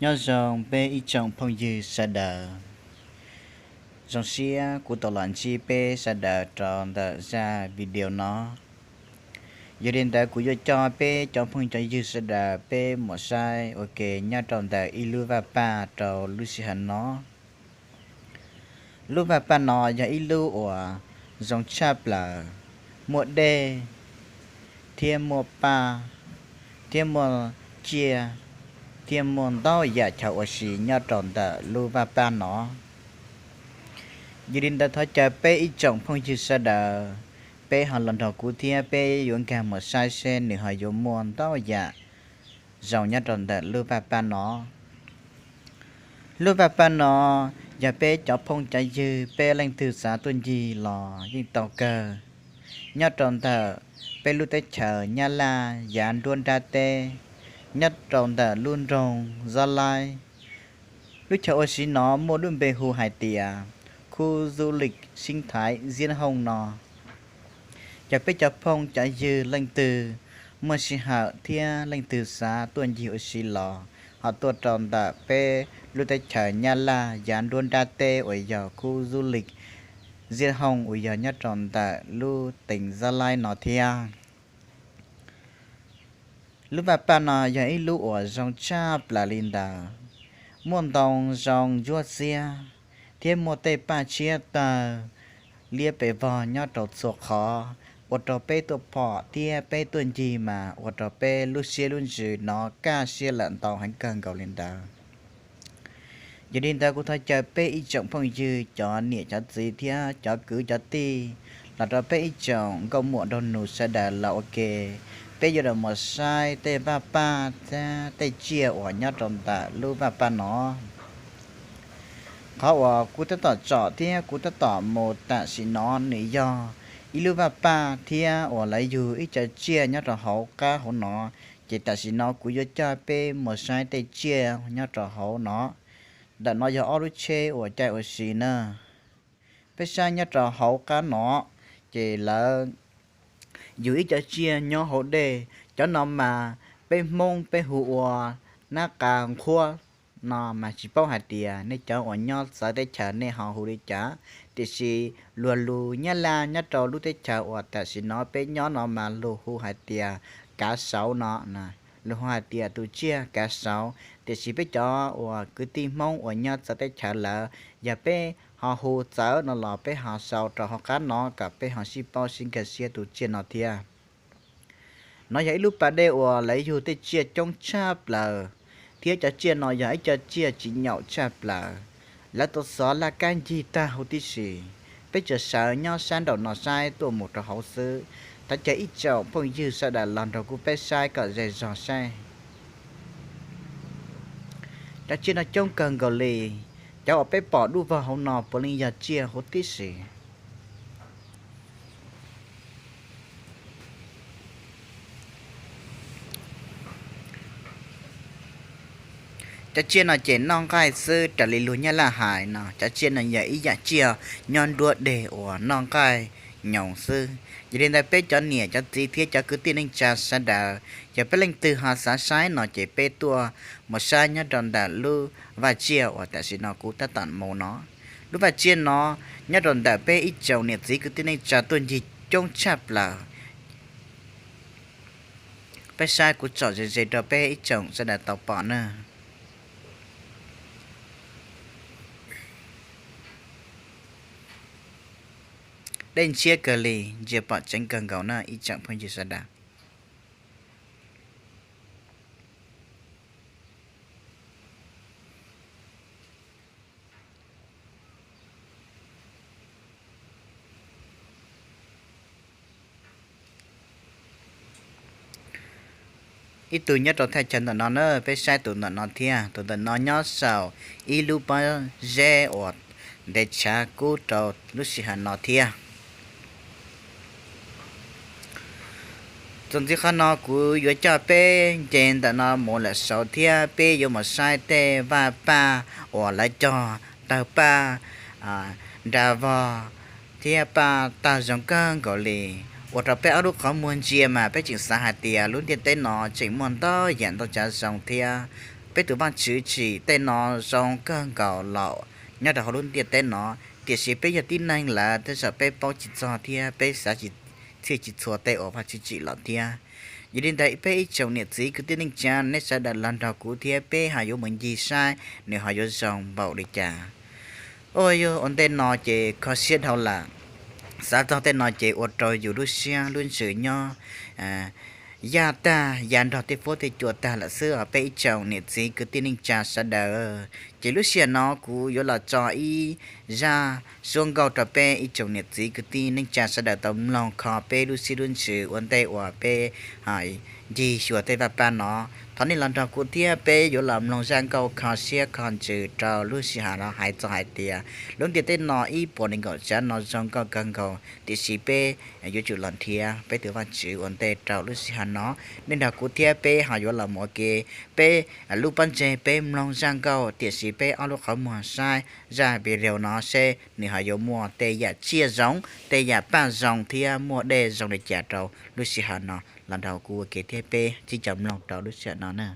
Nyob zoo peb ib tsoom phooj ywg sawv daws. Zoo siab kuv tau los ntsib peb sawv daws rau ntawm zaj video no. Yog li ntawd kuv yuav coj peb cov phooj cov ywg sawv daws peb mus saib ua ke nyob rau ntawm ib lub vaj paj rau lub sij hawm no. Lub vaj paj no yog ib lub uas zoo tshaj plaws, muaj dej, thiab muaj paj, thiab muaj tsiaj, thiab muaj ntau yam chaw ua si nyob rau ntawm lub vaj paj no. Yog li ntawd thov caw peb ib tsoom phooj ywg sawv daws, peb ho los nrog kuv thiab peb yuav nkag mus saib seb nws ho yuav muaj ntau yam zoo nyob rau ntawm lub vaj paj no. Lub vaj paj no yog peb cov phooj cov ywg peb leej twg xav tuaj ncig los yeej tau kawg. Nyob rau ntawm peb lub teb chaws Nyab Laj yav nruab nrab teb, nyob rau ntawm lub nroog Zob Laib. Lub chaw ua si no muaj lub npe hu hais tias Khu Du Lịch Sinh Thái Diễn Hông no. Yog peb cov phooj cov ywg leej twg muaj sij hawm thiab leej twg xav tuaj ncig ua si los ho tuaj rau ntawm peb lub teb chaws Nyab Laj yav nruab nrab teb uas yog Khu Du Lịch Diễn Hông uas yog nyob rau ntawm lub teem Zob Laib no thiab. Lub vaj paj no yog ib lub uas zoo tshaj plaws li ntawd, muaj ntoo zoo ntsuab xiab, thiab muaj tej paj tshiab tawg liab pes vog nyob rau txhua qhov, ua rau peb tuaj pom thiab peb tuaj ncig mas ua rau peb lub siab lub ntsws no kaj siab lawm ntau heev kawg nkaus li ntawd. Yog li ntawd kuv thov caw peb ib tsoom phooj ywg cov niam cov txiv thiab cov kwv cov tij, los rau peb ib tsoom nkauj muam nraug nus sawv daws los ua ke, peb yuav los mus saib tej vaj paj thiab tej tsiaj uas nyob rau ntawm lub vaj paj no. Qhov uas kuv tab tom tsom thiab kuv tab tom mus tam sim no nws yog ib lub vaj paj thiab uas lawv yug ib co tsiaj nyob rau hauv qab hauv no, ces tam sim no kuv yuav coj peb mus saib tej tsiaj nyob rau hauv no. Ntawm no yog ob lub tsheb uas caij ua si na. Peb saib nyob rau hauv qab no, ces lawv yug ib co tsiaj nyob hauv dej, cov no mas peb Hmoob peb hu ua nab qa nqhuab no mas tsis paub hais tias nej cov uas nyob txawv teb chaws nej ho hu li cas, tiam sis luag lus Nyab Laj nyob rau lub teb chaws uas tam sim no peb nyob no mas luag hu hais tias kav sauv no, luag hu hais tias tus tsiaj kav sauv, tiam sis peb cov uas kwv tij Hmoob uas nyob txawv teb chaws lawm, yog peb ho hu txawv no los peb ho sau rau hauv qab no kom peb ho sib paub sib nkag siab tus tsiaj no thiab. No yog ib lub pas dej uas lawv yug tej tsiaj coob tshaj plaws, thiab cov tsiaj no yog ib co tsiaj tsis nyaum tshaj plaws. Lawv tau xov laj kab ncig tag huv tib si. Peb tsuas sawv nyob sab nraum no saib tuaj mus rau hauv xwb. Thov caw ib tsoom phooj ywg sawv daws los nrog kuv peb saib kom ze zog saib. Cov tsiaj no coob kawg nkaus li. Cov uas peb pom dub vog hauv no puav leej yog tsiaj huv tib si. Cov tsiaj no ces noj nqaij xwb, raws li luag Nyab Laj hais no, cov tsiaj no yog ib yam tsiaj nyob nruab deg uas noj nqaij nyoos xwb. Yog li ntawd peb cov niam cov txiv thiab cov kwv tij neej tsa sawv daws, yog peb leej twg ho xav saib no ces peb tuaj mus saib nyob rau ntawm lub vaj tsiaj uas tam sim no kuv tab tom mus no. Lub vaj tsiaj no nyob rau ntawm peb ib tsoom niam txiv kwv tij neej tsa tuaj ncig coob tshaj plaws. Peb saib kuv tsom ze ze rau peb ib tsoom sawv daws tau pom na. Dej ntshiab kawg li, ntsia pom tseeb kawg nkaus na ib tsoom phooj ywg sawv daws. Ib tug nyob rau thaj chaw ntawm no na, peb saib tus ntawm no thiab, tus ntawm no nyob saum ib lub pob zeb uas ntev tshav kub rau lub sij hawm no thiab. Txuas ntxiv qhov no kuv yuav coj peb nce ntawm no mus lawm saud thiab peb yuav mus saib tej vaj paj uas lawv cog tawg paj, nra vog thiab paj tawg zoo kawg nkaus li, ua rau peb ob lub qhov muag ntsia mas peb tseem xav hais tias lub ntiaj teb no tseem muaj ntau yam ntau tsav zoo thiab. peb tus Vajtswv tsim tej no zoo kawg nkaus los nyob rau hauv lub ntiaj teb no, tiam sis peb yog tib neeg lawm tej zaum peb paub tsis txog thiab peb xav tsis txhij tsis txhua tej uas Vajtswv tsim los thiab. Yog li ntawd peb ib tsoom niam txiv kwv tij neej tsa, nej sawv daws los nrog kuv thiab peb ho yuav mus ncig saib nws ho yuav zoo npaum li cas. Ua yog ua ntej no ces kho siab dhau lawm. Xav txog tej no ces ua rau yus lub siab lub ntsws nyob yaj tag ya nrog tej fuab tej cua tag lawm xwb os peb ib tsoom niam txiv kwv tij neej tsa sawv daws. Ces lub sij hawm no kuv yuav los tso ib zaj suab nkauj rau peb ib tsoom niam txiv kwv tij neej tsa sawv daws tau mloog kho peb lub siab lub ntsws ua ntej uas peb ncig xyuas tej vaj paj no. Thov nej los nrog kuv thiab peb yuav los mloog zaj nkauj kho siab kho ntsws rau lub sij hawm no hais txog hais tias lub ntiaj teb no ib puas nees nkaum tsav no zoo nkauj kawg nkaus, tiam sis peb yuav tsum los nrhiav peb tus Vajtswv ua ntej rau lub sij hawm no. Nej nrog kuv thiab peb ho yuav los mus ua ke. Peb lub pob ntseg peb mloog zaj nkauj, tiam sis peb ob lub qhov muag saib zaj video no seb nws ho yuav muaj tej yam tsiaj zoo, tej yam paj zoo thiab muaj dej zoo li cas rau lub sij hawm no. Los nrog kuv ua ke thiab peb sib caum mloog rau lub sij hawm no na.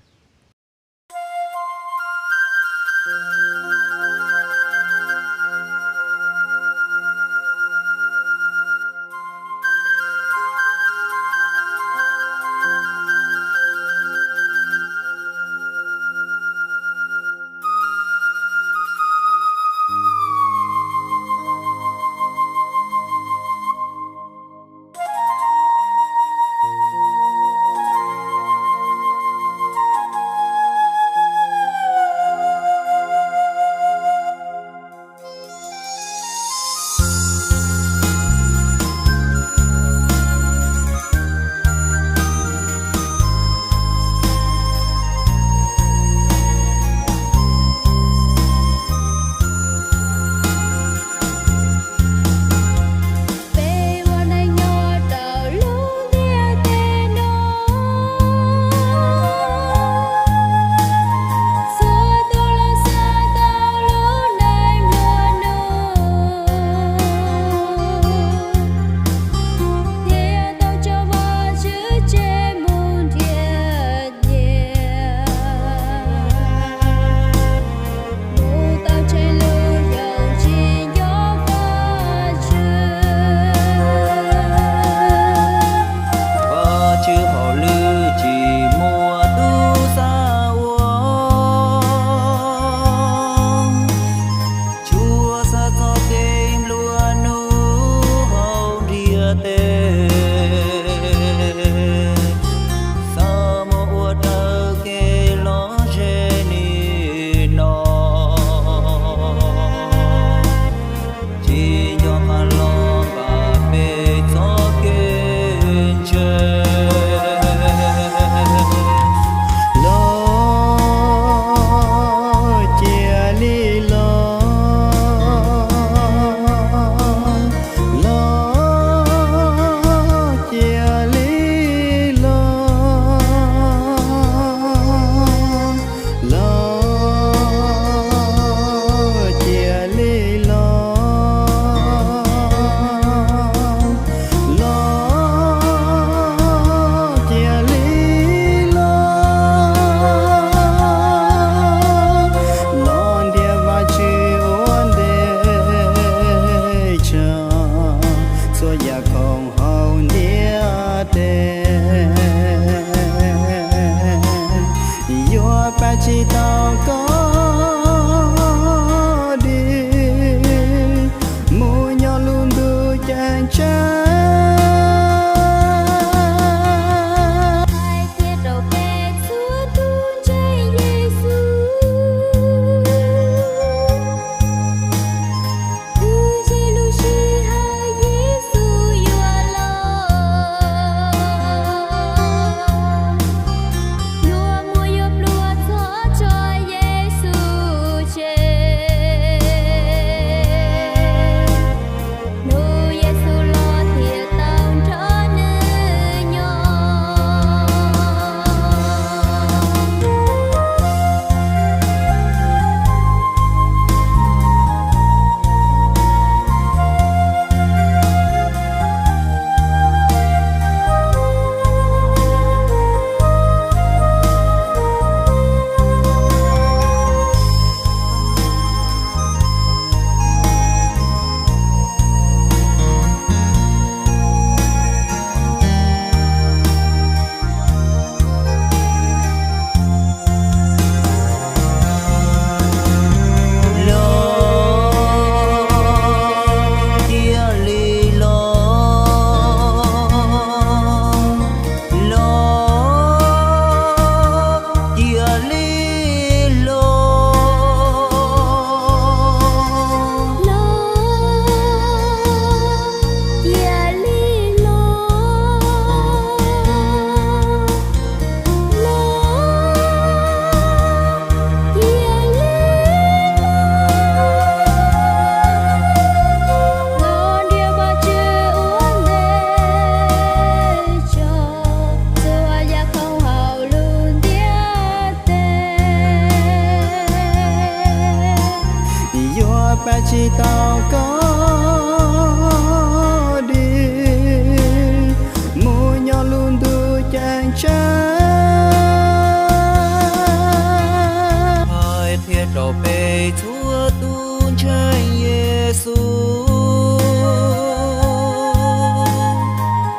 Yexus,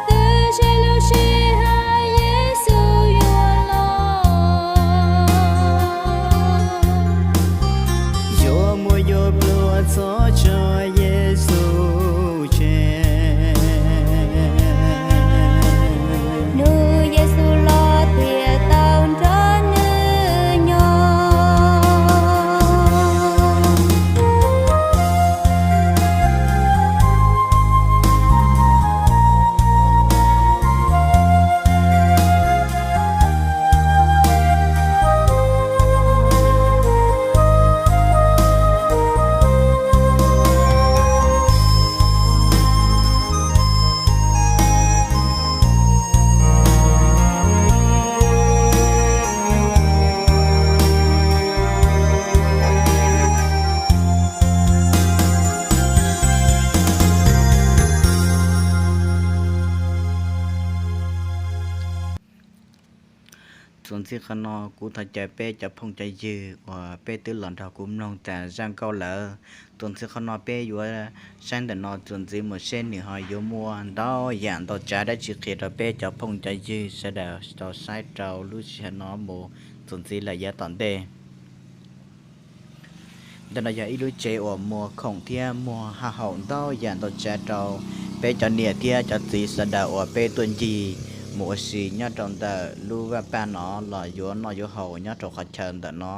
twb ze lub sij hawm Yexus yuav los, yuav muab yuav pluag txhob tso Yexus tseg. Nug Yexus los thiaj tau nrog nws nyob. Txuas ntxiv qhov no kuv thov caw peb cov phooj cov ywg uas peb twb los nrog kuv mloog tas zaj nkauj lawm, txuas ntxiv qhov no peb yuav saib ntawm no txuas ntxiv mus seb nws ho yuav muaj ntau yam ntau tsav dab tsi qhia rau peb cov phooj cov ywg sawv daws tau saib rau lub sij hawm no mus txuas ntxiv lawm yav tom ntej. Ntawm no yog ib lub tsev uas muag khoom thiab muag haj haum ntau yam ntau tsav rau peb cov niam thiab cov txiv sawv daws uas peb tuaj ncig mus ua si nyob rau ntawm lub vaj paj no los yuav noj yuav haus nyob rau qhov chaw ntawm no.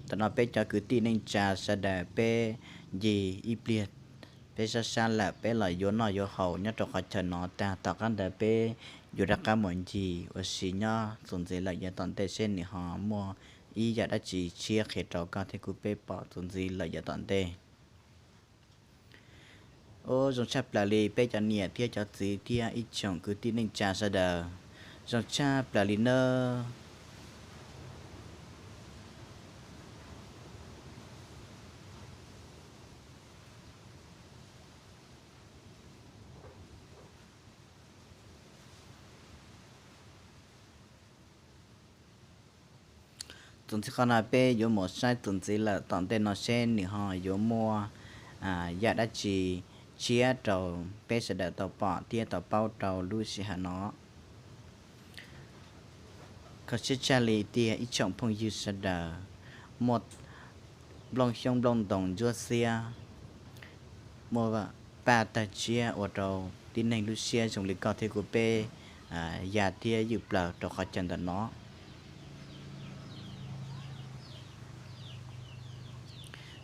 Ntawm no peb cov kwv tij neej tsa sawv daws peb ncig ib pliag, peb sab sab lawm peb los yuav noj yuav haus nyob rau qhov chaw no tag, tom qab ntawd peb yuav rov qab mus ncig ua si nyob txuas ntxiv lawm yav tom ntej seb nws ho muaj ib yam dab tsi tshiab qhia rau koj thiab kuv peb pom txuas ntxiv lawm yav tom ntej. Ub, zoo tshaj plaws li peb cov niam thiab cov txiv thiab ib tsoom kwv tij neej tsa sawv daws, zoo tshaj plaws li nawb. Txuas ntxiv qhov no peb yuav mus saib txuas ntxiv lawm tom ntej no seb nws ho yuav muaj yam dab tsi tshiab rau peb sawv daws tau pom thiab tau paub rau lub sij hawm no. Kho siab tshaj li tiag ib tsoom phooj ywg sawv daws, muaj nplooj xyoob nplooj ntoos ntsuab xiab, muaj paj tawg tshiab ua rau tib neeg lub siab zoo li koj thiab kuv peb ya thiab ywj plaws rau qhov chaw ntawm no.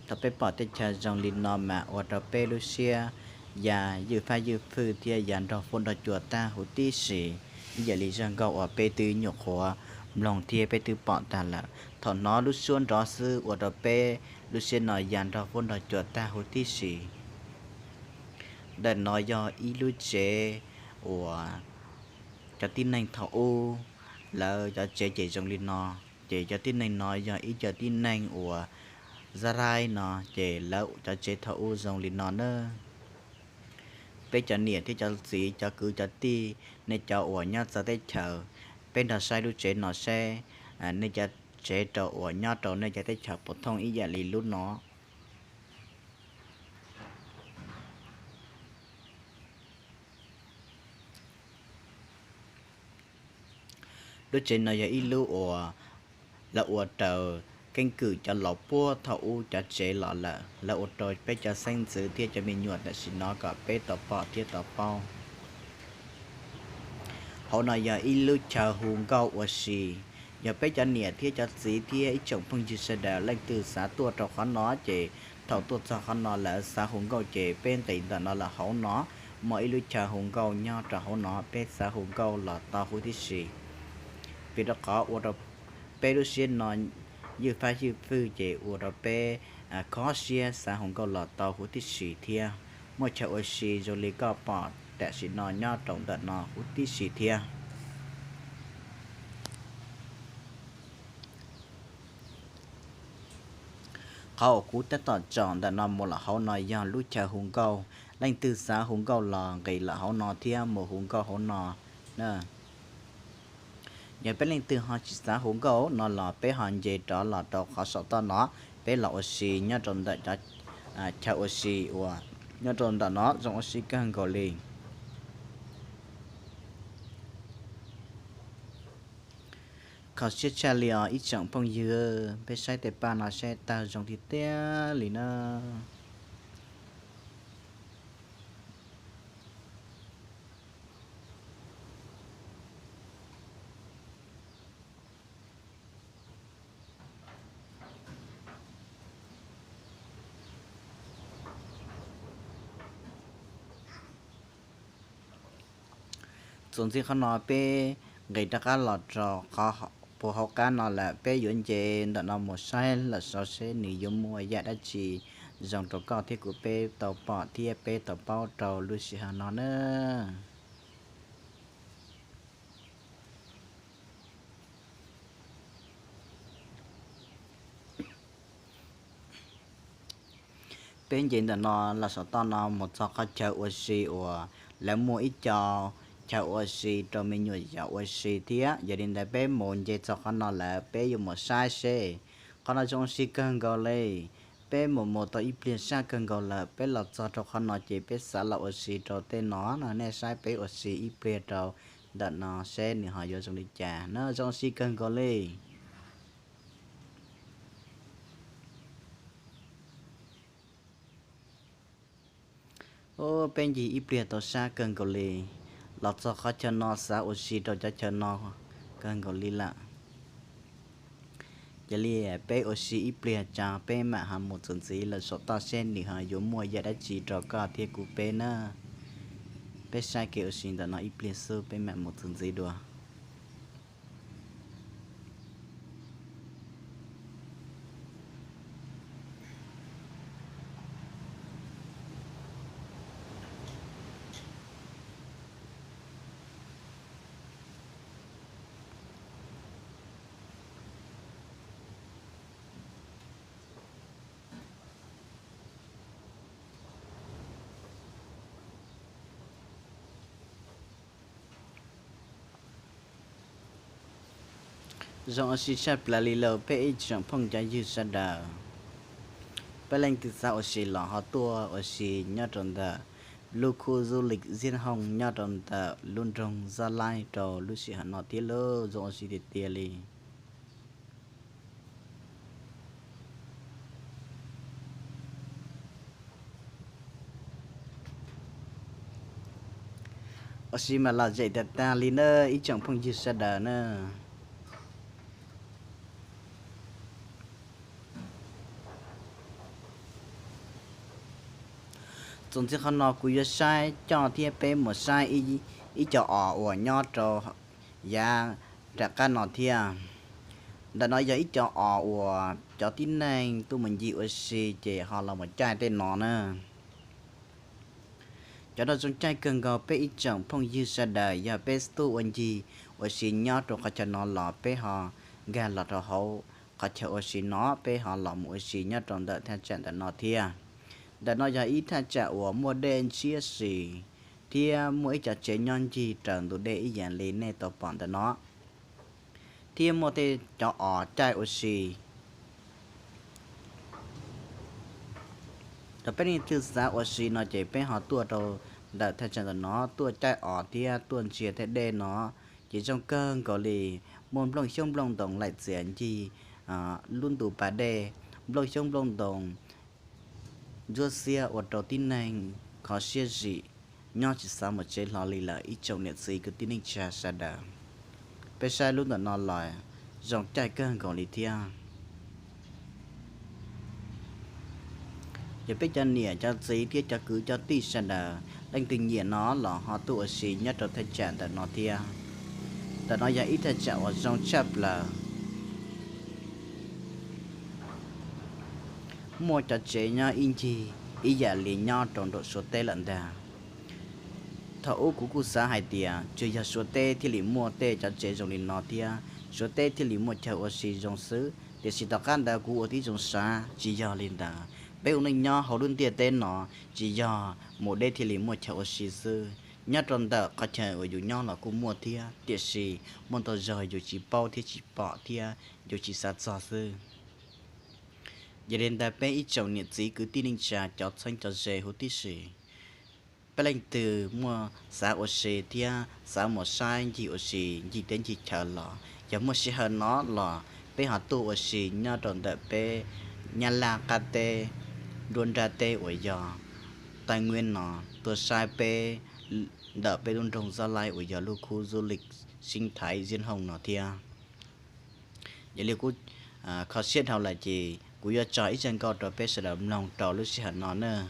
Thaum peb pom teb chaws zoo li no mas ua rau peb lub siab ya ywj fab ywj fwj thiab ya nrog fuab nrog cua tag huv tib si, ib yam li zaj nkauj uas peb twb nyuam qhuav mloog thiab peb twb pom tag lawm. Thaum hnov lub suab nrov xwb ua rau peb lub siab no ya nrog fuab nrog cua tag huv tib si. Ntawm no yog ib lub tsev uas cov tib neeg thaum ub lawv cov tsev ces zoo li no, ces cov tib neeg no yog ib co tib neeg uas Zab Laib no ces lawv cov tsev thaum ub zoo li no nawb. Peb cov niam thiab cov txiv cov kwv cov tij, nej cov uas nyob txawv teb chaws, peb nrog saib lub tsev no seb nej cov tsev rau uas nyob rau nej cov teb chaws puas thooj ib yam li lub no. Lub tsev no yog ib lub uas lawv ua raws keeb kwm cov laus puag thaum ub cov tsev los lawm, lawv ua rau peb cov xeeb ntxwv thiab cov me nyuam tam sim no kom peb tau pom thiab tau paub. Hauv no yog ib lub chaw hu nkauj ua si, yog peb cov niam thiab cov txiv thiab ib tsoom phooj ywg sawv daws leej twg xav tuaj rau qhov no ces thaum tuaj txog qhov no lawv xav hu nkauj ces peb nqis ntawm no lawm hauv no, muaj ib lub chaw hu nkauj nyob rau hauv no, peb xav hu nkauj los tau huv tib si. Vim rau qhov ua rau peb lub siab no ywj fab ywj fwj ces ua rau peb khob siab xav hu nkauj los tau huv tib si thiab. Muaj chaw ua si zoo li koj pom tam sim no nyob rau ntawm no huv tib si thiab. Qhov uas kuv tab tom tsom ntawm no mus lawm hauv no yog lub chaw hu nkauj, leej twg xav hu nkauj los nqis lawm hauv no thiab mus hu nkauj hauv no na. Yog peb leej twg ho tsis xav hu nkauj no los peb ho nce rov los rau qhov saum toj no, peb los ua si nyob rau ntawm cov chaw ua si uas nyob rau ntawm no zoo ua si kawg nkaus li. Kho siab tshaj li os ib tsoom phooj ywg, peb saib tej paj no saib tawg zoo tiag tiag li na. Txuas ntxiv qhov no peb nqis rov qab los rau qhov puag hauv qab no lawm, peb yuav nce ntawm no mus saib lawm saud seb nws yuav muaj yam dab tsi zoo rau koj thiab kuv peb tau pom thiab peb tau paub rau lub sij hawm no na. Peb nce ntawm no los saum toj no mus txog qhov chaw ua si uas lawv muaj ib co chaw ua si rau me nyuam yaus ua si thiab. Yog li ntawd peb mus nce txog qhov no lawm peb yuav mus saib seb qhov no zoo ua si kawg nkaus li. Peb mus mus tau ib pliag sab kawg nkaus lawm, peb los txog rau qhov no ces peb xav los ua si rau tej no no, nej saib peb ua si ib pliag rau ntawm no seb nws ho yuav zoo li cas na, zoo ua si kawg nkaus li. Peb ncig ib pliag tau sab kawg nkaus li, los txog qhov chaw no xav ua si rau cov chaw no kawg nkaus li lawm. Cia li peb ua si ib pliag tso peb mam ho mus txuas ntxiv lawm saum toj seb nws ho yuav muaj yam dab tsi rau koj thiab kuv peb na. Peb saib kev ua si ntawm no ib pliag xwb peb mam mus txuas ntxiv dua. Zoo ua si tshaj plaws li lauj peb ib tsoom phooj cov ywg sawv daws. Peb leej twg xav ua si los ho tuaj ua si nyob rau ntawm lub khu du lịch Diên Hồng nyob rau ntawm lub nroog Gia Lai rau lub sij hawm no thiab lauj, zoo ua si tiag tiag li. Ua si mas lom zem tag tag li na ib tsoom phooj ywg sawv daws na. Txuas ntxiv qhov no kuv yuav saib coj thiab peb mus saib ib co os uas nyob rau yav nram qab no thiab. Ntawm no yog ib co os uas cov tib neeg tuaj mus ncig ua si ces ho los mus caij tej no na. Cov no zoo caij kawg nkaus peb ib tsoom phooj ywg sawv daws, yog peb tuaj ua ncig ua si nyob rau qhov chaw no los peb ho nkag los rau hauv qhov chaw ua si no, peb ho los mus ua si nyob rau ntawm thaj tsam ntawm no thiab. Ntawm no yog ib thaj tsam uas muaj dej ntshiab si thiab muaj ib co tsev nyob ncig raws ntug dej ib yam li nej tau pom ntawm no. Thiab muaj tej cov os caij ua si. Yog peb leej twg xav ua si no ces peb ho tuaj rau ntawm thaj tsam ntawm no tuaj caij os thiab tuaj ntsia tej dej no ces zoo kawg nkaus li. Muaj nplooj xyoob nplooj ntoos laim txias ncig lub ntu pas dej, nplooj xyoob nplooj ntoos ntsuab xiab ua rau tib neeg kho siab zim, nyob tsis xav mus tsev hlo li lawm ib tsoom niam txiv kwv tij neej tsa sawv daws. Peb saib lub ntawm no los zoo caij kawg nkaus li thiab. Yog peb cov niam cov txiv thiab cov kwv cov tij sawv daws leej twg nyiam no los ho tuaj ua si nyob rau thaj tsam ntawm no thiab. Ntawm no yog ib thaj tsam uas zoo tshaj plaws. Muaj cov tsev nyob ib ncig ib yam li nyob rau nram Suav teb lawm ntag. Thaum ub kuv kuj xav hais tias tsuas yog Suav teb thiaj li muaj tej cov tsev zoo li no thiab Suav teb thiaj li muaj chaw ua si zoo xwb, tiam sis tom qab ntawd kuv ua tib zoo xav tsis yog li ntawd. Peb ua neej nyob hauv lub ntiaj teb no tsis yog mus deb thiaj li muaj chaw ua si xwb. Nyob rau ntawm qhov chaw uas yus nyob los kuj muaj thiab, tiam sis muaj ntau zaug yus tsis paub thiab tsis pom thiab yus tsis xav txog xwb. Yog li ntawd peb ib tsoom niam txiv kwv tij neej tsa cov txheeb cov ze huv tib si, peb leej twg muaj xav ua si thiab xav mus saib ncig ua si ncig teb ncig chaw los yog muaj sij hawm no los peb ho tuaj ua si nyob rau ntawm peb Nyab Laj qab teb, nruab nrab teb uas yog Thaib Nguiab no, tuaj saib peb ntawm peb lub nroog Zab Laib uas yog lub khub du lịch sinh thái Diên Hồng no thiab. Yog li kuv kho siab dhau lawm ces kuv yuav tso ib zaj nkauj rau peb sawv daws mloog rau lub sij hawm no nawb.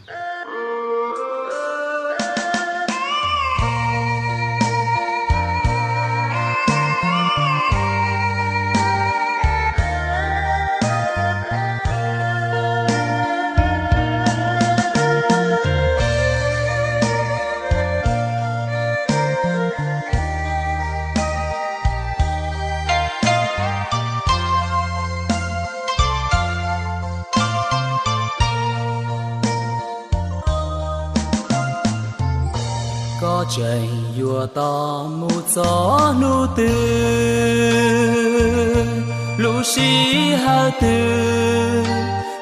Koj tseem yuav tos mus txog hnub twg, lub sij hawm twg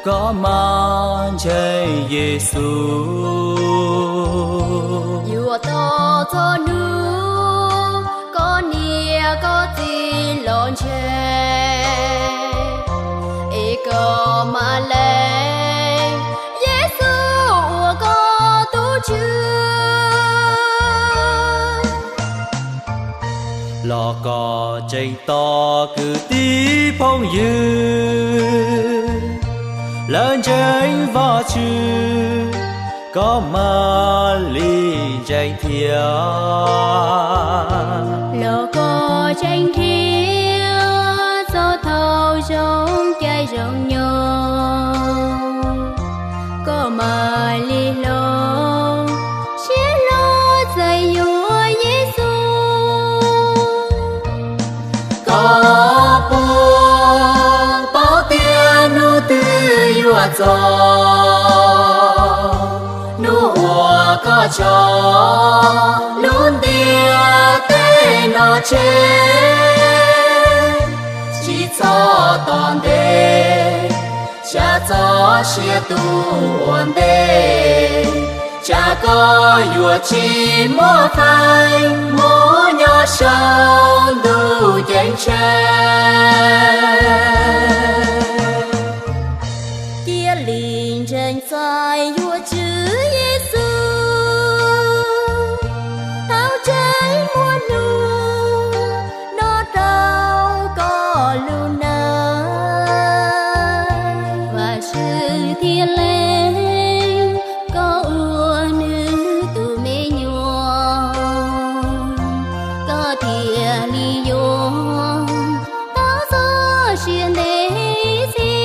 koj mam ntseeg Yexus? Yuav tos txog hnub koj niam koj txiv los ntseeg, es koj mam lees Yexus ua koj tus Tswv. Los koj tseem tos kwv tij phooj ywg lawv ntseeg Vajtswv, koj mam li ntseeg thiab. Los koj tseem nrhiav txog thaum zoo caij zoo nyoog, koj mam li hloov siab hlo txais yuav Yexus. Koj puas paub tias hnub twg yuav txog hnub uas koj tso lub ntiaj teb no tseg? Tsis txhob tos ntev, tsam txoj sia tu ua ntej, tsam koj yuav tsis muaj feem mus nyob saum ntuj ceeb tsheej. Cia li ntseeg txais yuav Tswv Yexus, thaum tseem muaj hnub no rau koj lub neej. Vajtswv thiaj lees koj ua nws tus me nyuam, koj thiaj li yuav tau txoj sia ntev txhis.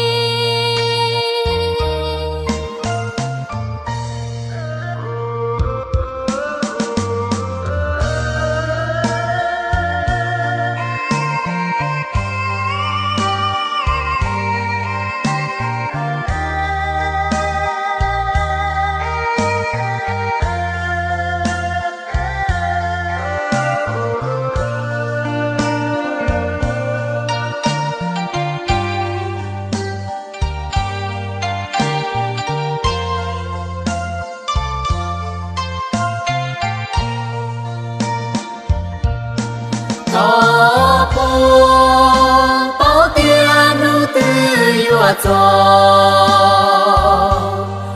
Koj puas paub tias hnub twg yuav txog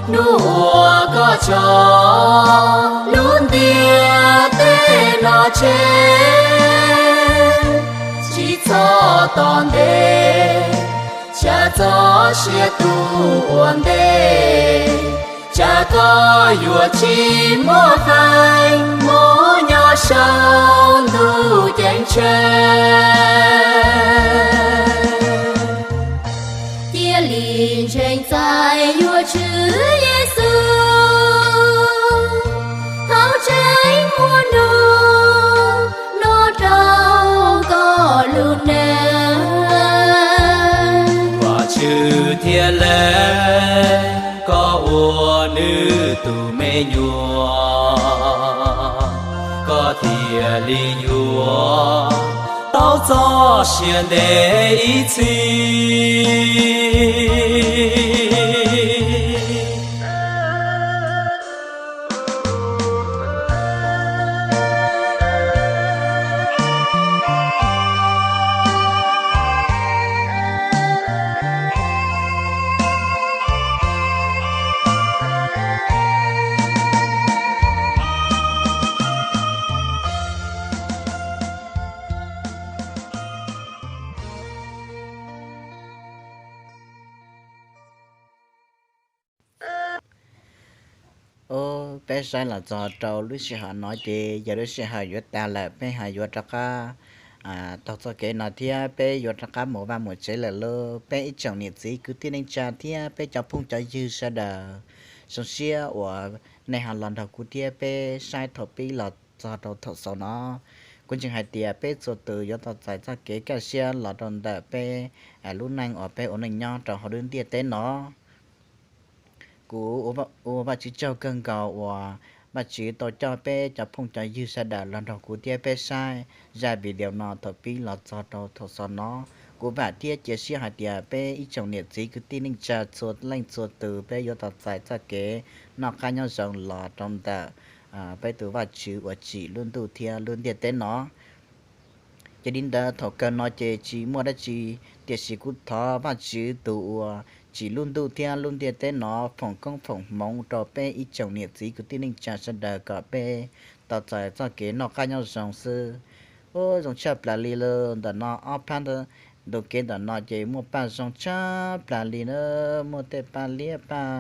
hnub uas koj tso lub ntiaj teb no tseg? Tsis txhob tos ntev, tsam txoj sia tu ua ntej, tsam koj yuav tsis muaj feem mus nyob saum ntuj ceeb tsheej. Cia li ntseeg txais yuav Tswv Yexus, thaum tseem muaj hnub no rau koj lub neej. Vajtswv thiaj lees koj ua nws tus me nyuam, koj thiaj li yuav tau txoj sia ntev ib txhis. Ov, peb saib los txog rau lub sij hawm no ces yog lub sij hawm yuav tag lawm, peb ho yuav rov qab taug txoj kev no thiab peb yuav rov qab mus vaj mus tsev lawm lauj. Peb ib tsoom niam txiv kwv tij neej tsa thiab peb cov phooj cov ywg sawv daws, zoo siab uas nej ho los nrog kuv thiab peb saib thaum pib los txog rau thaum xaus no. Kuv ntseeg hais tias peb txhua tus yuav tau txais txoj kev kaj siab los rau ntawm peb lub neej uas peb ua neej nyob rau hauv lub ntiaj teb no. Kuv ua Vajtswv tsaug kawg nkaus uas Vajtswv tau coj peb cov phooj cov ywg sawv daws los nrog kuv thiab peb saib zaj video no thaum pib los txog rau thaum xaus no. Kuv vam thiab cia siab hais tias peb ib tsoom niam txiv kwv tij neej tsa txhua leej txhua tus peb yuav tau txais txoj kev noj qab nyob zoo los rau ntawm peb tus Vajtswv uas tsim lub ntuj thiab lub ntiaj teb no. Ces li ntawd thaum kawg no ces tsis muaj dab tsi, tiam sis kuv thov Vajtswv tus uas tsim lub ntuj thiab lub ntiaj teb no foom koob foom hmoov rau peb ib tsoom niam txiv kwv tij neej tsa sawv daws kom peb tau txais txoj kev noj qab nyob zoo xwb. Ua zoo tshaj plaws li lawm ntawm no ob phab ntug kev ntawm no ces muaj paj zoo tshaj plaws li na, muaj tej paj liab paj